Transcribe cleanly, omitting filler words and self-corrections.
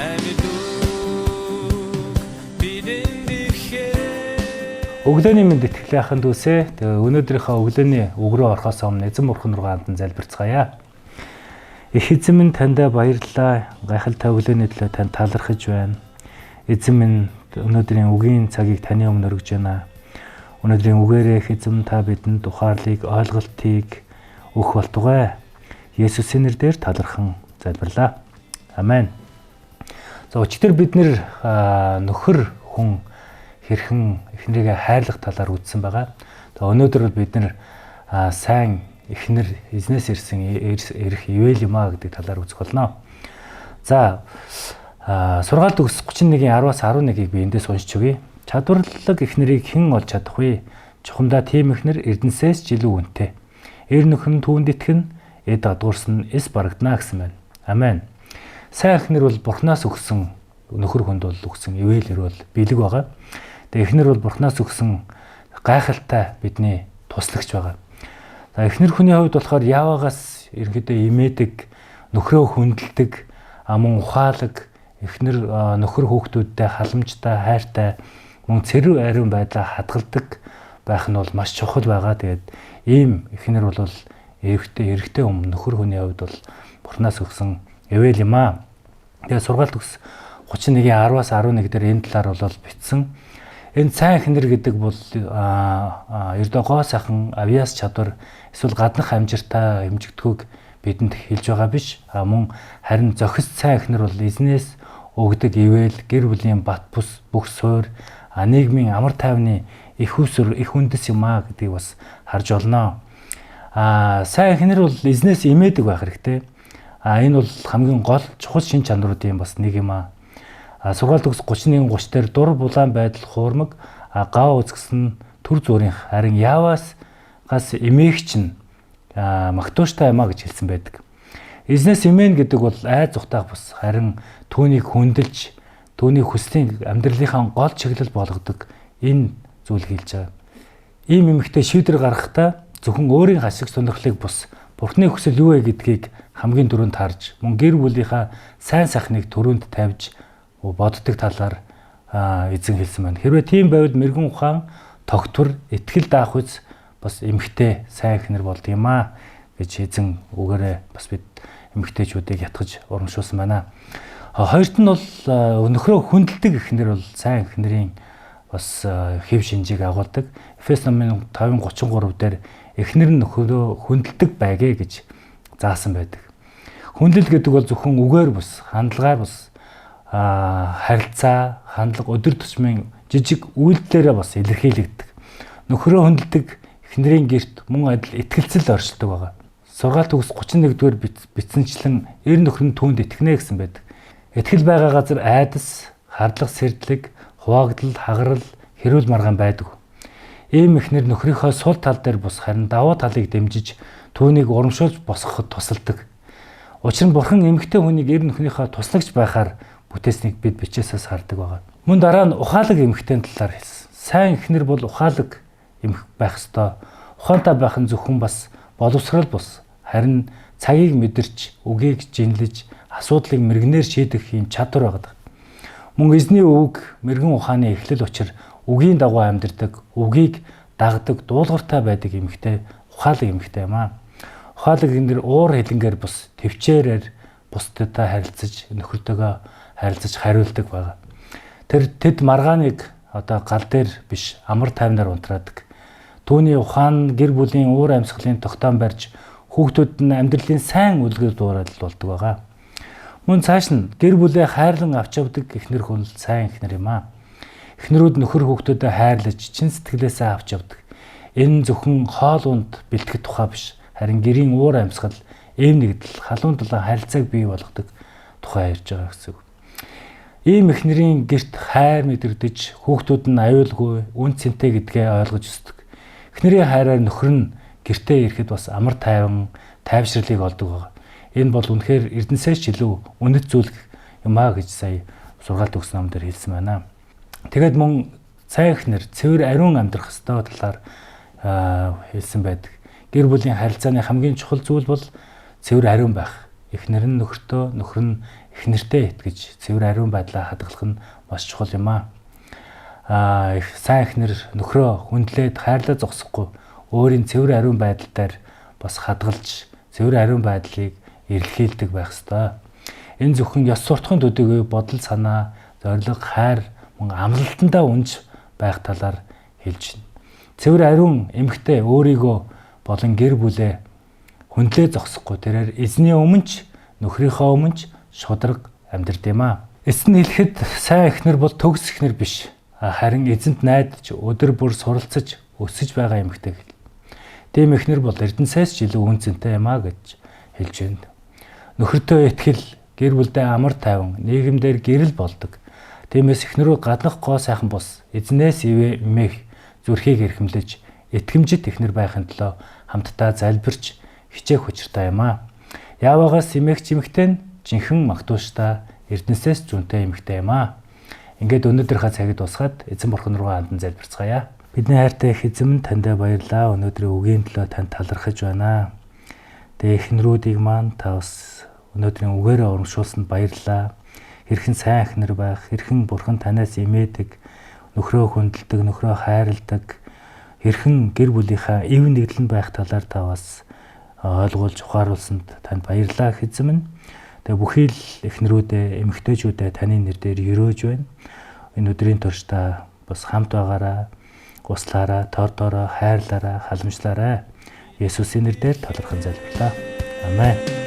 Амьд үг бидэнд ирэхээр. Өглөөний мэнд итгэлээ ахын дүүсээ. Тэгээ өнөөдрийнхөө өглөөний үг рүү орохоос өмнө эзэн бурхан руугаа хандан залбирцгаая. Их эзэн минь, таньдаа баярлалаа. Гайхалтай өглөөний төлөө танд талархаж байна. Эзэн минь, өнөөдрийн үгийн цагийг таны өмнө өргөж байна. Өнөөдрийн үгээрээ, их эзэн, та бидэнд ухаарлыг, ойлголтыг өгөх болтугай. Есүсийн нэрээр талархан залбирлаа. Амен. За, өчигдөр бид нэр нөхөр хүн хэрхэн эхнэрийгээ хайрлах талаар үзсэн байгаа. Тэгээ өнөөдөр бол бид нэр сайн эхнэр эзнээс ирсэн эрх ивэл юм а гэдэг талаар үзэх болно. За, сургаал төгс 31-ийн 10-аас 11-ийг би эндээс уншиж өгье. Чадварлаг эхнэрийг хэн олж чадах вэ? Чухамдаа тийм эхнэр эрдэнсээс ч илүү үнэтэй. Эр нөхөр нь түүнд итгэн, эд адгуурсан эс барагдана гэсэн байна. Амен. Сайн эхнэр бол Бурханаас өгсөн, нөхөр хүнд бол өгсөн ивэл эрүүл бэлэг байгаа. Тэгээ эхнэр бол Бурханаас өгсөн гайхалтай бидний туслагч байгаа. За, эхнэр хүний хувьд болохоор Яваагаас ерөнхийдөө имээдэг, нөхрөө хүндэлдэг, мөн ухаалаг, эхнэр нөхөр хүүхдүүдтэй халамжтай, хайртай, мөн цэрүү ариун байдлаа хадгалдаг байх нь бол маш чухал байгаа. Тэгээд ийм эхнэр бол эрэгтэй нөхөр хүний хувьд бол Бурханаас өгсөн ивэл юм аа. Тэгээд сургаал төгс 31-ийн 10-аас 11 дээр энэ талаар бол бичсэн. Энэ сайн эхнэр гэдэг бол ердөө гоо сайхан авьяас чадвар эсвэл гаднах амжиртай хэмжигдэхүйг бидэнд хэлж байгаа биш. А мөн харин зохис сайн эхнэр бол эзнээс өгдөг ивэл, гэр бүлийн бат бус, бүх суур, нийгмийн амар тайвны их усүр, их үндэс юм а гэдгийг бас харж олно. А сайн эхнэр бол эзнээс имээдэг байх хэрэгтэй. А энэ бол хамгийн гол чухал шин чанаруудын бас нэг юм а. Сургаал төгс 31 30 дээр дур булаан байдал хуурмаг, гав үзгэсэн төр зүрийнх, харин Яваас гас эмээгч нь магтууштай юм а гэж хэлсэн байдаг. Эзнээс эмээн гэдэг бол айд зугтаах бус, харин түүнийг хүндэлж, түүний хүслийн амьдралынхаа гол чиглэл болгодог энэ зүйл хэлж байгаа. Ийм эмэгтэй шийдвэр гаргахдаа зөвхөн өөрийн хашиг сонирхлыг бус, Бурхны хүсэл юу вэ гэдгийг хамгийн түрүүнд харж, мөн гэр бүлийнхаа сайн сайхныг түрүүнд тавьж боддог талаар эзэн хэлсэн байна. Хэрвээ тийм байвал мэрэгэн ухаан, тогтвор, итгэл даах үз бас эмэгтэй сайн эхнэр болдог юм аа гэж эзэн үгээрээ бас бид эмэгтэйчүүдийг ятгаж урамшуулсан байна. Хоёрт нь бол нөхрөө хүндэлдэг эхнэр бол сайн эхнэрийн бас хэв шинжийг агуулдаг. Эфес номын 5:33 дээр эхнэр нь нөхрөө хүндэлдэг байгээ гэж заасан байдаг. Хүндлэл гэдэг бол зөвхөн үгээр бус, хандлагаар бус, харилцаа, хандлага, өдөр тутмын жижиг үйлдэлээрээ бас илэрхийлэгддэг. Нөхрөө хүндэлдэг эхнэрийн гэрт мөн адил итгэлцэл оршилдог байгаа. Сургаал төгс 31-р бичсэнчлэн эр нөхөр нь түүнд итгэнэ гэсэн байдаг. Итгэл байгаа газар айдас, хардлага, сэрдлэг, хуваагдал, хагарал, хэрүүл маргаан байдаг. Ийм эхнэр нөхрийнхөө сул тал дээр бус, харин давуу талыг дэмжиж, түүнийг урамшуулж босгоход тусалдаг. Учир нь Бурхан эмэгтэй хүнийг эр нөхрийнхөө туслагч байхаар бүтээснийг бид бичээсээс хардаг байгаа. Мөн дараа нь ухаалаг эмэгтэйн талаар хэлсэн. Сайн эхнэр бол ухаалаг эмх байх ёстой. Ухаантай байх нь зөвхөн бас боловсрал бус, харин цагийг мэдэрч, үгийг жинлэж, асуудлыг мэрэгнээр шийдэх юм чадвар байдаг. Мөн эзний үг мэрэгэн ухааны эхлэл учир үгийн дагуу амьдардаг, үгийг дагдаг, дуулууртай байдаг эмэгтэй ухаалаг эмэгтэй юм аа. Ухаалаг энэ уур хилэнгээр бус, төвчээрээр бусдад харилцаж, нөхөртөөгөө харилцаж хариулдаг байгаа. Тэр тэд маргааныг одоо гал дээр биш, амар тайвнаар унтраадаг. Түүний ухаан гэр бүлийн уур амьсгалын тогтоон барьж, хүүхдүүд нь амьдралын сайн үлгэр дуурайл болдог байгаа. Мөн цааш нь гэр бүлээ хайрлан авч явдаг эхнэр хүн л сайн эхнэр юм аа. Эхнэрүүд нөхөр хүүхдүүдэд хайрлаж, чин сэтгэлээсээ авч явдаг. Энэ зөвхөн хоол унд бэлтгэх тухай биш, харин гэрийн уур амьсгал, эм нэгдэл, халуун дулаан харилцааг бий болгодог тухай ярьж байгаа гэсэн үг. Ийм эхнэрийн гэрт хайр мэдрэгдэж, хүүхдүүд нь аюулгүй, үн цэнтэй гэдгээ ойлгож өсдөг. Эхнэрийн хайраар нөхөр нь гэртээ ирэхэд бас амар тайван, тайвширлыг олдог байгаа. Энэ бол үнэхээр эрдэнсээс ч илүү үнэт зүйл юм аа гэж сая сургаал төгс ном дээр хэлсэн байна. Тэгээд мөн сайн эхнэр цэвэр ариун амьдрах ёстой талаар хэлсэн байдаг. Гэр бүлийн харилцааны хамгийн чухал зүйл бол цэвэр ариун байх. Эхнэр нь нөхөртөө, нөхөр нь эхнэртээ итгэж цэвэр ариун байдлаа хадгалах нь маш чухал юм аа. Их сайн эхнэр нөхрөө хүндлээд хайрлаа зогсохгүй өөрийн цэвэр ариун байдал дээр бас хадгалж цэвэр ариун байдлыг эрэлхийлдэг байх ёстой. Энэ зөвхөн ёс суртахуун төдийгүй бодол санаа, зориг, хайр мөн амлалтандаа үнж байх талаар хэлж байна. Цэвэр ариун эмэгтэй өөрийгөө болон гэр бүлээ хүндлээ зогсохгүй тэрээр эзний өмнө ч нөхрийнхөө өмнө ч шударга амьдрд юм аа. Эцэст нь хэлэхэд сайн эхнэр бол төгс эхнэр биш. Харин эзэнт найдаж өдөр бүр суралцаж өсөж байгаа эмэгтэй. Тийм эхнэр бол эрдэнэсээс ч илүү үн цэнтэй юм аа гэж хэлж байна. Нөхөртөө итгэл, гэр бүлдээ амар тайван, нийгэмдэр гэрэл болдог. Тиймээс эхнэрүүд гаднах гоо сайхан бус эзнээс ивэ эмээх зүрхийг эрхэмлэж итгэмжит эхнэр байхын төлөө хамтдаа залбирч хичээх учиртай юм аа. Яаваагаас эмээх эмэгтэй нь жинхэнэ магтууштай эрдэнэсээс зүүнтэй эмэгтэй юм аа. Ингээд өнөөдрийнхөө цагийг дуусгаад эзэн бурхан руугаа хандан залбирцгаая. Бидний хайртай их эзэм таньдаа баярлалаа. Өнөөдрийн үгийн төлөө танд талархаж байна. Тэгээ эхнэрүүдийг маань та бас өнөөдрийн үгээрээ урамшуулсанд баярлалаа. Хэрхэн сайн эхнэр байх, хэрхэн бурхан танаас имээдэг, нөхрөө хүндэлдэг, нөхрөө хайрладаг, хэрхэн гэр бүлийнхаа ив нэгдэл нь байх талаар та бас ойлгуулж ухааруулсанд танд баярлалаа эзэм нь. Тэгээ бүхий л эхнэрүүдээ, эмэгтэйчүүдээ таны нэр дээр ерөөж байна. Энэ өдрийн турш та бас хамт байгаараа, услаараа, тор тоороо, хайрлаараа, халамжлаарай. Есүсийн нэрээр талархан залбирлаа. Амен.